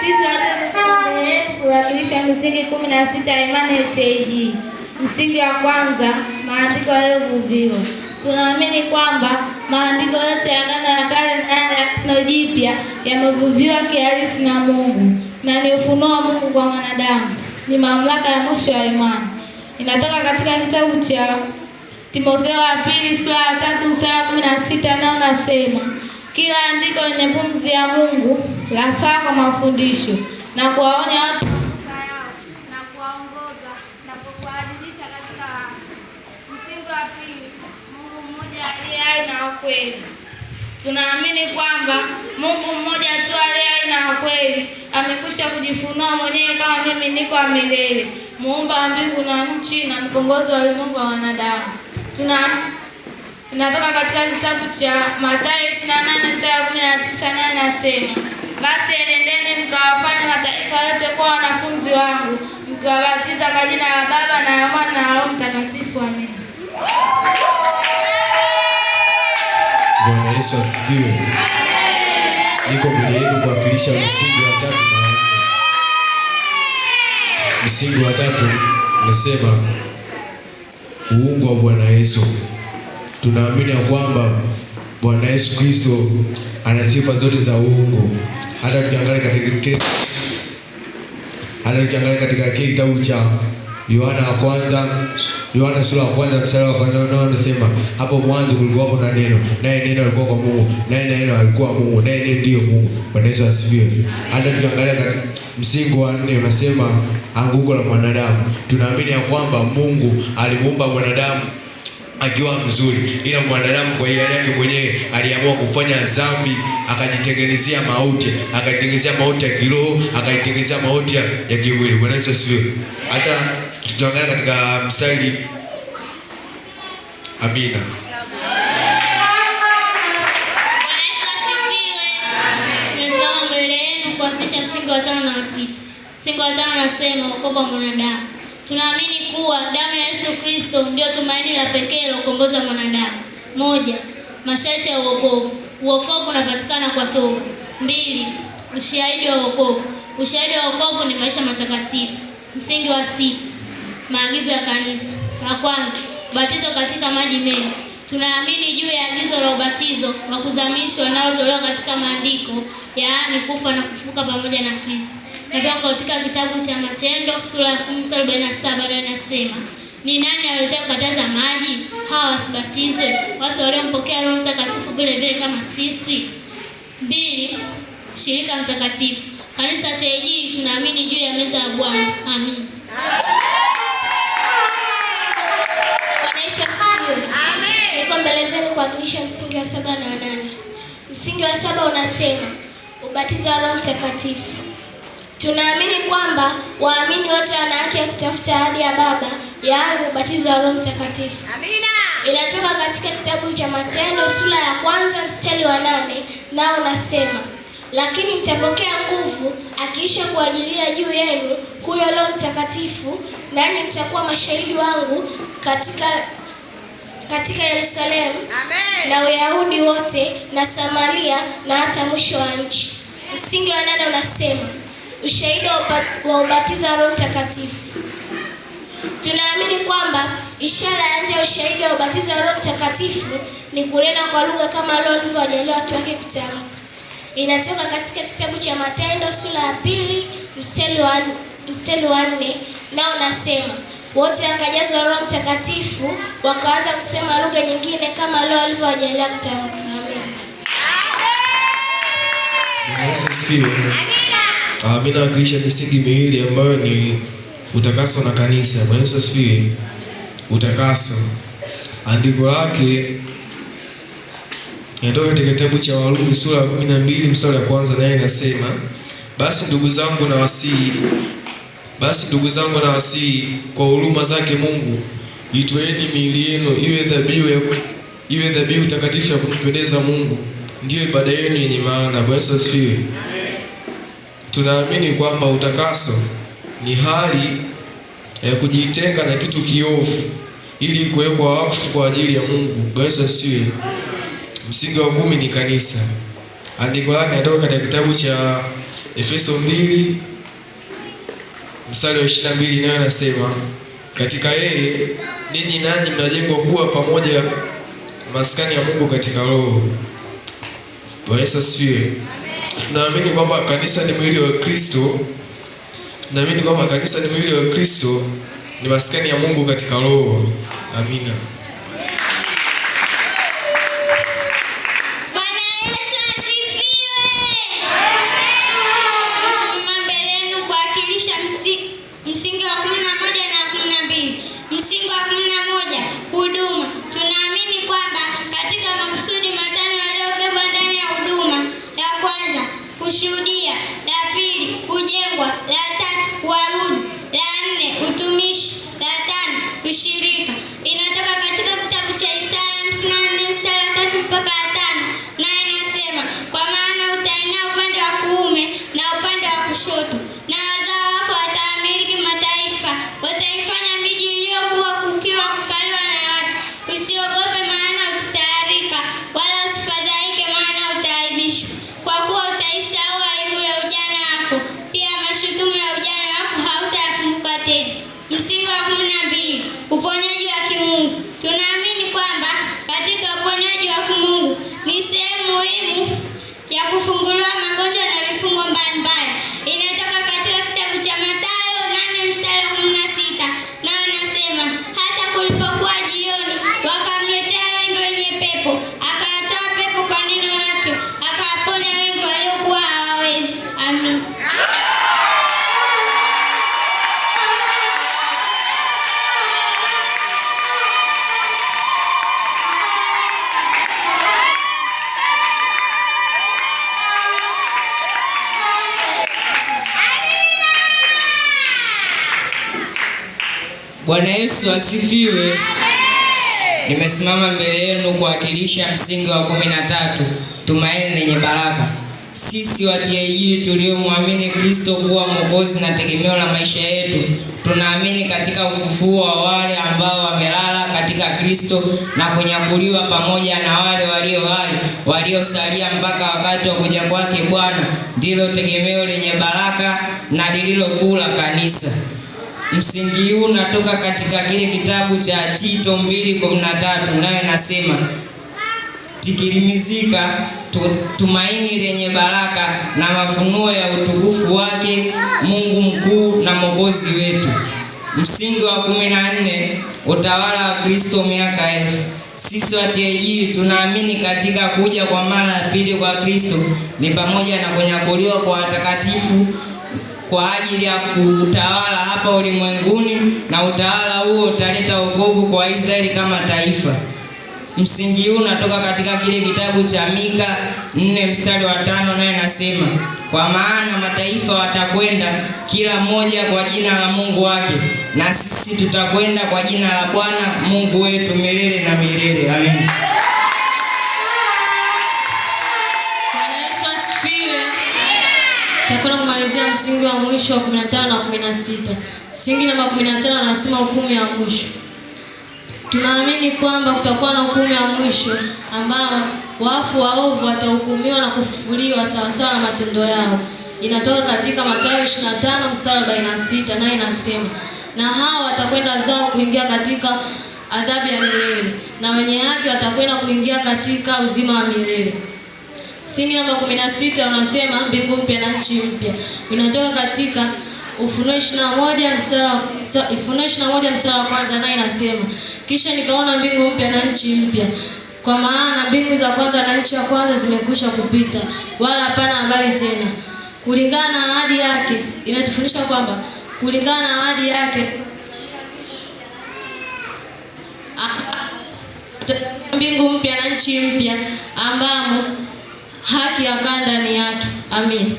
Sisi watoto tuko mbele yenu kuwakilisha misingi 16 ya imani LTAG. Msingi wa kwanza, maandiko yaliyovuviwa. Tunaamini kwamba maandiko yote ya Agano la Kale na ya Agano Jipya yamevuviwa kihalisi na Mungu na ni ufunuo wa Mungu kwa mwanadamu. Ni mamlaka ya mwisho ya imani. Inatoka katika kitabu cha Timotheo wa pili sura ya 3 mstari wa 16, nao nasema kila andiko lenye pumzi ya Mungu lafaa kwa mafundisho na kuwaonya watu makosa yao na kuwaongoza na kuwaadilisha katika haki. Msingi wa pili, Mungu mmoja aliye hai na wa kweli. Tunaamini kwamba Mungu mmoja tu aliye hai na wa kweli amekwisha kujifunua mwenyewe kama mimi niko wa milele, muumba wa mbingu na nchi na mkombozi wa ulimwengu wa wanadamu. Inatoka katika kitabu cha Mathayo 28 mstari wa 19, naye anasema, basi enendeni mkawafanye mataifa yote kuwa wanafunzi wangu, mkiwabatiza kwa jina la Baba na la Mwana na la Roho Mtakatifu. Amina. Bwana Yesu asifiwe. Niko mbele yenu kuwakilisha msingi wa tatu na wa nne. Msingi wa tatu unasema uungu wa Bwana Yesu. Tunaamini ya kwamba Bwana Yesu Kristo ana sifa zote za uungu. Hata tukiangalia katika kile kitabu cha Yohana wa kwanza, Yohana sura ya kwanza mstari wa kwanza, nao anasema hapo mwanzo kulikuwa kuna neno, naye neno alikuwa kwa Mungu, naye neno alikuwa Mungu, naye neno ndiyo Mungu. Bwana Yesu asifiwe. Hata tukiangalia katika msingi wa nne unasema anguko la mwanadamu. Tunaamini ya kwamba Mungu alimuumba mwanadamu akiwa mzuri, ila mwanadamu kwa hiari yake mwenyewe aliamua kufanya dhambi, akajitengenezea mauti, akajitengenezea mauti ya kiroho, akajitengenezea mauti ya kimwili. Bwana Yesu asifiwe. Hata tukiangalia katika mstari, amina. Bwana Yesu asifiwe. Nimesimama mbele yenu kuwasilisha msingi wa tano na wa sita. Msingi wa tano unasema wokovu wa mwanadamu. Tunaamini kuwa damu ya Yesu Kristo ndio tumaini la pekee la ukombozi wa mwanadamu. 1, masharti ya uokovu. Uokovu unapatikana kwa toba. 2, ushahidi wa wokovu. Ushahidi wa wokovu ni maisha matakatifu. Msingi wa sita, maagizo ya kanisa. La kwanza, ubatizo katika maji mengi. Tunaamini juu ya agizo la ubatizo wa kuzamishwa unaotolewa katika maandiko, yaani kufa na kufufuka pamoja na Kristo. Natoka katika kitabu cha Matendo sura ya 10 mstari 47, ndio inasema, ni nani awezaye kukataza maji hawa wasibatizwe, watu waliompokea Roho Mtakatifu vile vile kama sisi? 2, ushirika mtakatifu. Kanisa TAG tunaamini juu ya meza ya Bwana. Amin. Bwana Yesu asifiwe. Niko mbele zenu kuwakilisha msingi wa 7 na wa 8. Msingi wa 7 unasema ubatizo wa Roho Mtakatifu. Tunaamini kwamba waamini wote wana haki ya kutafuta ahadi ya Baba, yaani ubatizo wa Roho Mtakatifu. Amina. Inatoka katika kitabu cha Matendo sura ya 1 mstari wa 8, nao unasema, lakini mtapokea nguvu akiisha kuajilia juu yenu huyo Roho Mtakatifu, nanyi mtakuwa mashahidi wangu katika Yerusalemu na Uyahudi wote na Samaria na hata mwisho wa nchi. Msingi wa 8 unasema ushahidi wa ubatizo wa Roho Mtakatifu. Tunaamini kwamba ishara ya nje ya ushahidi wa ubatizo wa Roho Mtakatifu ni kunena kwa lugha kama Roho alivyowajalia watu wake kutamka. Inatoka katika kitabu cha Matendo sura ya 2 mstari wa 4, nao nasema wote wakajazwa Roho Mtakatifu wakaanza kusema lugha nyingine kama Roho alivyowajalia kutamka. Amen. Bwana Yesu asifiwe. Amina. Mimi nawakilisha misingi miwili ambayo ni utakaso na kanisa. Bwana Yesu asifiwe. Utakaso, andiko lake inatoka katika kitabu cha Warumi sura ya 12 mstari wa kwanza, naye inasema, basi ndugu zangu nawasihi, basi ndugu zangu nawasihi kwa huruma zake Mungu, itoeni miili yenu iwe dhabihu takatifu ya kumpendeza Mungu, ndiyo ibada yenu yenye maana. Bwana Yesu asifiwe. Tunaamini kwamba utakaso ni hali ya kujitenga na kitu kiovu ili kuwekwa wakfu kwa ajili ya Mungu. Bwana Yesu asifiwe. Msingi wa 10 ni kanisa. Andiko lake linatoka katika kitabu cha Efeso 2 mstari wa 22 nayo inasema, katika yeye ninyi nanyi mnajengwa kuwa pamoja maskani ya Mungu katika Roho. Bwana Yesu asifiwe. Tunaamini kwamba kanisa ni mwili wa Kristo. Tunaamini kwamba kanisa ni mwili wa Kristo, ni maskani ya Mungu katika Roho. Amina. Bwana Yesu asifiwe. Nasimama mbele yenu kuwakilisha msingi wa 11 na 12. Msingi wa 11, huduma. Tunaamini kwamba katika makusudi matano yaliyobebwa ndani ya huduma: ya kwanza, kushuhudia; la pili, kujengwa; la tatu, kuabudu; la nne, utumishi; la tano, ushirika. Inatoka katika kitabu cha Isaya 54 mstari wa 3 mpaka wa 5, naye inasema, kwa maana utaenea upande wa kuume na upande wa kushoto, na wazao wako watawamiliki mataifa, wataifanya miji iliyokuwa kukiwa kukaliwa na watu. Usiogope, maana utatayarika, wala usifadhaike, maana utaaibishwa, kwa kuwa utaisahau aibu ya ujana wako, pia mashutumu ya ujana wako hautayakumbuka tena. Msingi wa 12, uponyaji wa kimungu. Tunaamini kwamba katika uponyaji wa kimungu ni sehemu muhimu ya kufunguliwa magonjwa na vifungo mbalimbali. Inatoka katika kitabu cha Mathayo 8 mstari wa 16, nao nasema, hata kulipokuwa jioni, wakamletea wengi wenye pepo, akawatoa pepo kwa neno lake, akawaponya wengi waliokuwa hawawezi. Amin. Bwana Yesu asifiwe. Nimesimama mbele yenu kuwakilisha msingi wa 13, tumaini lenye baraka. Sisi wa TAG tuliomwamini Kristo kuwa Mwokozi na tegemeo la maisha yetu, tunaamini katika ufufuo wa wale ambao wamelala katika Kristo na kunyakuliwa pamoja na wale walio hai waliosalia mpaka wakati wa kuja kwake Bwana, ndilo tegemeo lenye baraka na lililokuu la kanisa. Msingi huu unatoka katika kile kitabu cha Tito 2:13, nayo nasema tikilimizika tumaini lenye baraka na mafunuo ya utukufu wake Mungu mkuu na Mwokozi wetu. Msingi wa 14, utawala wa Kristo miaka 1000. Sisi wa TAG tunaamini katika kuja kwa mara ya pili kwa Kristo ni pamoja na kunyakuliwa kwa watakatifu kwa ajili ya kutawala hapa ulimwenguni, na utawala huo utaleta wokovu kwa Israeli kama taifa. Msingi huu unatoka katika kile kitabu cha Mika 4 mstari wa 5, naye nasema, kwa maana mataifa watakwenda kila mmoja kwa jina la Mungu wake, na sisi tutakwenda kwa jina la Bwana Mungu wetu milele na milele. Amen. Bwana Yesu asifiwe. Tutakwenda kumalizia msingi wa mwisho wa 15 na 16. Msingi namba 15 anasema hukumu ya mwisho. Tunaamini kwamba kutakuwa na hukumu ya mwisho ambao wafu waovu watahukumiwa na kufufuliwa sawasawa na matendo yao. Inatoka katika Mathayo 25 mstari 46, naye inasema, na hao watakwenda zao kuingia katika adhabu ya milele, na wenye haki watakwenda kuingia katika uzima wa milele. Msingi namba 16 unasema mbingu mpya na nchi mpya. Inatoka katika Ufunuo 21 mstari wa kwanza, naye inasema, kisha nikaona mbingu mpya na nchi mpya, kwa maana mbingu za kwanza na nchi ya kwanza zimekwisha kupita, wala hapana habari tena. Kulingana na ahadi yake, inatufundisha kwamba kulingana na ahadi yake mbingu mpya na nchi mpya ambamo haki yakaa ndani yake. Amin.